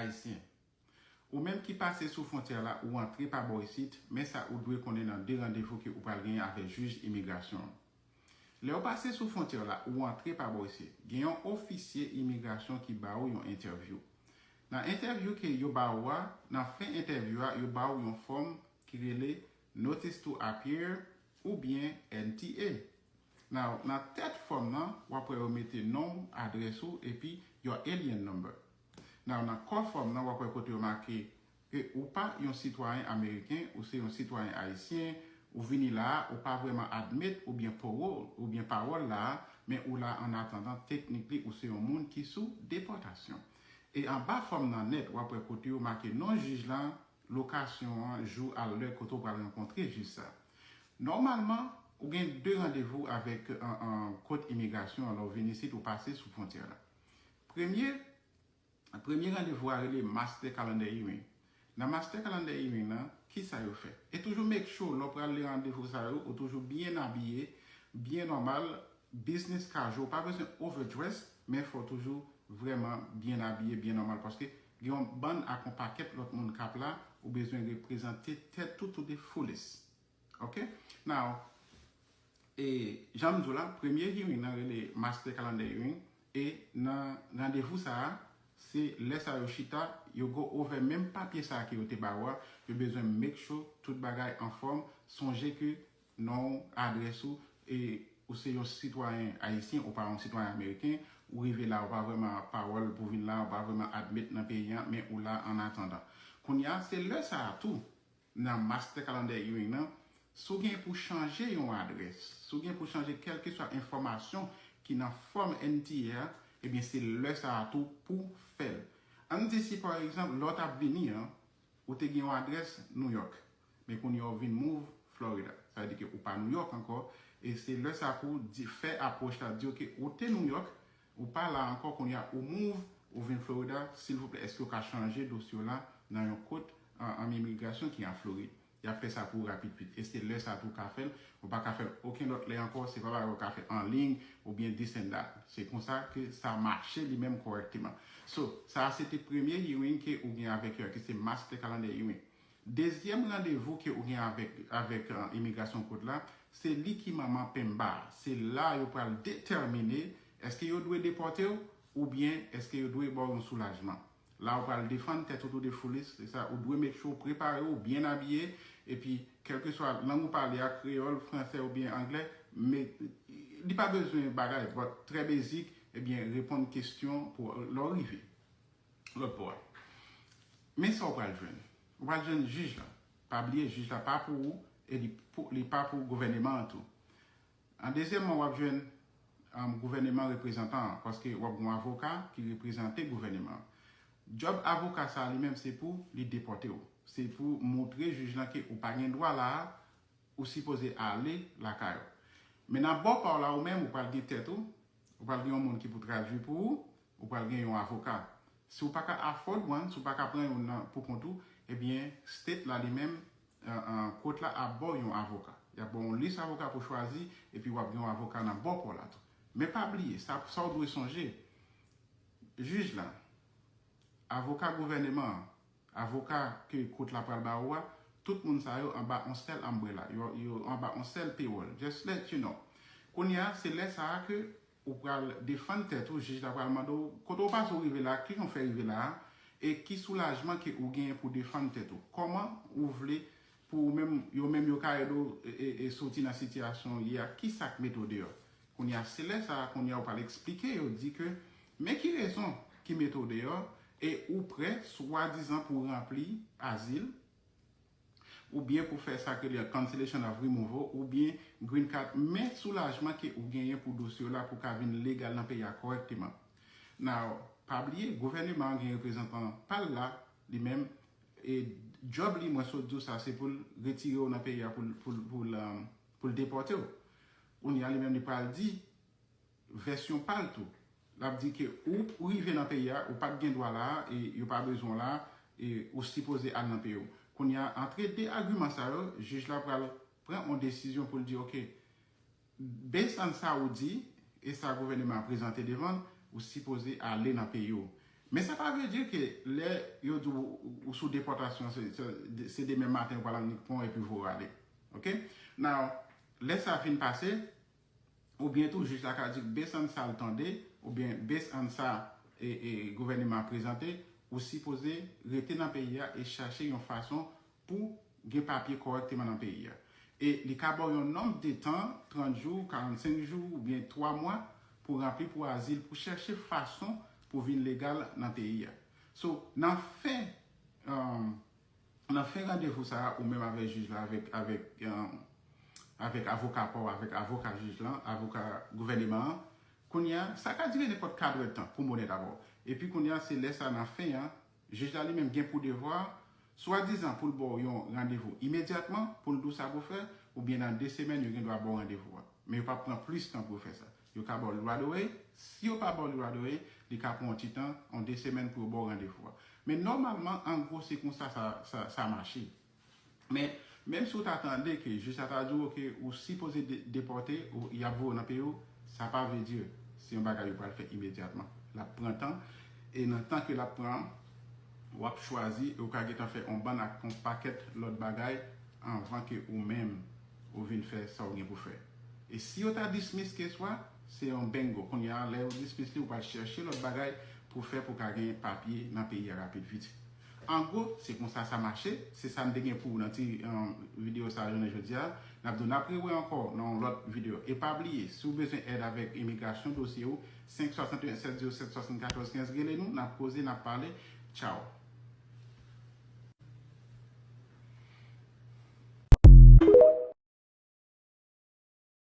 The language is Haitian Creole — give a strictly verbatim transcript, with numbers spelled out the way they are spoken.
ayisyen. Ou menm ki pase sou fwontyè la, ou antre pa bò isit, men sa ou dwe konnen nan de randevou ke ou pral genyen avèk jij imigrasyon an. Lè w pase sou fwontyè la, ou antre pa bò isit, gen yon ofisye imigrasyon ki ba ou yon entèvyou. Nan entèvyou ke yo ba ou a, nan fen entèvyou a, yo ba ou yon fòm ki rele Notice to Appear oubyen N T A. Now, nan tèt fòm nan, w ap wè yo mete non w, adrès ou, epi your alien number. Now, nan kò fòm nan, w ap wè kote yo make ke ou pa yon sitwayen ameriken, ou se yon sitwayen ayisyen, ou vini la a, ou pa vrèman admit oubyen pawòl, oubyen pawòl la a, men ou la an atandan, technically, ou se yon moun ki sou depòtasyon. E anba fòm nan nèt, w ap wè kote yo make non jij la, lokasyon an, jou a lè kote w pral rankontre jij sa. Nòmalman, ou gen de randevou avèk an, an, kot imigrasyon an lè w vin isit ou pase sou fwontyè la. Premye, premye randevou a rele Master Calendar Hearing. Nan Master Calendar Hearing nan, ki sa yo fè? E toujou make sure lè w pral li randevou sa yo, ou toujou byen abiye, byen nòmal, business casual, ou pa bezwen overdress, men fò w toujou vrèman byen abiye, byen nòmal, paske gen yon bann ak yon pakèt lòt moun k ap la, ou bezwen reprezante tèt ou to the fullest. Ok? Now, e, jan m di w la, premye hearing nan rele Master Calendar Hearing, e nan randevou sa a, se lè sa yo chita, yo go over menm papye sa a ke yo te ba ou a, yo bezwen make sure tout bagay anfòm, sonje ke non w, adrès ou, e ou se yon sitwayen ayisyen, ou pa yon sitwayen ameriken, ou rive la, ou pa vrèman pawòl pou vin la, ou pa vrèman admit nan peyi an, men ou la an atandan. Kounye a, se lè sa a tou, nan Master Calendar Hearing nan, si w gen pou chanje yon adrès, si w gen pou chanje kèlkeswa enfòmasyon ki nan fòm N T A a, ebyen se lè sa a tou pou fè l. Ann di si pa egzanp, lè w t ap vini an, ou te gen yon adrès New York, men kounye a w vin move Florida. Sa vle di ke ou pa New York ankò, e se lè sa pou w di, fè apwòch la, di, ok, ou te New York, ou pa la ankò, kounye a ou move, ou vin Florida, silvouplè, èske w ka chanje dosye w la nan yon kot an, an imigrasyon ki an Florid? Y ap fè sa pou ou rapid vit. E se lè sa tou w ka fè l. Ou pa ka fè l okenn lòt lè ankò. Se pa bagay ou ka fè an liy oubyen this and that. Se konsa ke sa mache li menm kòrèkteman. So, sa a se te premye hearing ke ou gen avèk yo, ke se Master Calendar Hearing. Dezyèm randevou ke ou gen avèk, avèk, uh, imigrasyon kot la, se li ki manman penba a. Se la yo pral detèmine èske yo dwe depòte w oubyen èske yo dwe ba w yon soulajman. La ou pral defann tèt ou to the fullest, se sa, ou dwe make sure ou prepare w, byen abiye, epi kèlkeswa lang ou pale a, kreyòl, fransè oubyen anglè, men li pa bezwen bagay, but trè basic, ebyen, reponn kesyon pou lè w rive lòt bò a. Men sa ou pral jwenn. Ou pral jwenn jij la. Pa bliye, jij la pa pou ou, e li pou, li pa pou gouvèneman an tou. An dezyèmman, w ap jwenn, um, gouvèneman reprezantan an, paske w ap gen yon avoka ki reprezante gouvèneman an. Djòb avoka sa a li menm se pou li depòte w. Se pou moutre jij lan ke ou pa gen dwa la a, ou sipoze ale lakay ou. Men nan bò pa w la, ou menm, ou pral gen tèt ou, ou pral gen yon moun ki pou tradui pou ou, ou pral gen yon avoka. Si w pa ka afford one, si w pa ka pran youn nan pou kont ou, ebyen, state la li menm, uh, uh, kot la ap ba w yon avoka. Y ap ba w yon lis avoka pou chwazi, epi w ap gen yon avoka nan bò pa w la tou. Men pa bliye, sa, sa w dwe sonje, jij la, avoka gouvèneman an, avoka ke kot la pral ba ou a, tout moun sa yo anba yon sèl umbrella, yo, yo anba yon sèl payroll. Just let you know. Kounye a, se lè sa a ke ou pral defann tèt ou, jij la pral mande w, kote w pase w rive la, kijan w fè rive la a, e ki soulajman ke ou genyen pou defann tèt ou. Kòman ou vle pou ou menm, yo menm yo ka ede w, e, e, e soti nan sitiyasyon w ye a, ki sa k mete w deyò. Kounye a, se lè sa a, kounye a, ou pral eksplike yo, di ke, men ki rezon ki mete w deyò, e ou prè, swadizan, pou ranpli azil, oubyen pou fè sa ke li cancellation of removal, oubyen green card, men soulajman ke ou genyen pou dosye w la pou ka vin legal nan peyi a kòrèkteman. Now, pa bliye, gouvèneman an gen reprezantan pa l la, li menm, e djòb li, mwen sot di w sa, se pou l retire w nan peyi a, pou l, pou l, pou l, um, pou l depòte w. Kounye a, li menm, li pral di, vèsyon pa l tou. L ap di ke ou, ou rive nan peyi a, ou pa t gen dwa la a, e yo pa bezwen w la a, e ou sipoze al nan peyi w. Kounye a, antre de agiman sa yo, jij la pral pran yon desizyon pou l di, ok, based on sa ou di, e sa gouvèneman an prezante devan l, ou sipoze ale nan peyi w. Men sa pa vle di ke lè yo di w ou sou depòtasyon, se, se, se demen maten yo pral annik pran w epi voye w ale. Ok? Now, lè sa fin pase, oubyen tou jij la ka di based on sa l tande, oubyen based on sa e, e gouvèneman an prezante, ou sipoze rete nan peyi a e chache yon fason pou gen papye kòrèkteman nan peyi a. E li ka ba w yon nonb de tan, trant jou, karannsenk jou, oubyen twa mwa, pou ranpli pou azil, pou chèche fason pou vin legal nan peyi a. So, nan fen, um, nan fen randevou sa a, ou menm avèk jij la, avèk, avèk, um, avèk avoka pa w, avèk avoka jij lan, avoka gouvèneman an, kounye a, sa ka dire nenpòt kadrèdtan pou m onèt avè w. Epi kounye a, se lè sa nan fen an, jij la li menm gen pou devwa, swadizan pou l ba w yon randevou imedyatman, pou l di w sa pou w fè, oubyen nan de semèn, yo gen dwa ba w randevou a. Men yo p ap pran plis tan pou yo fè sa. Yo ka ba w l right away. Si yo pa ba w l right away, li ka pran yon ti tan, yon de semèn pou yo ba w randevou a. Men nòmalman, an gwo, se konsa sa, sa, sa mache. Men, menm si w ta tande ke jij la ta di w, ok, ou sipoze de, depòte, ou, y ap voye w nan peyi w, sa pa vle di se yon bagay yo pral fè imedyatman. L ap pran tan, e nan tan ke l ap pran an, w ap chwazi, e w ka gentan fè yon bann ak yon pakèt lòt bagay anvan ke ou menm ou vin fè sa w gen pou fè. E si yo ta dismiss case ou a, se yon bingo. Kounye a, lè yo dismiss li, ou pral chèche lòt bagay pou fè pou ka gen papye nan peyi a rapid vit. An gwo, se konsa sa mache. Se sa m te gen pou ou nan ti, um, videyo sa a jounen jodi a. N ap di w n ap rewè ankò nan yon lòt videyo. E pa bliye, si w bezwen èd avèk imigrasyon dosye w, senk swasanteyen sèt zewo sèt swasannkatòz kenz, rele nou, n ap koze, n ap pale. Tchaw.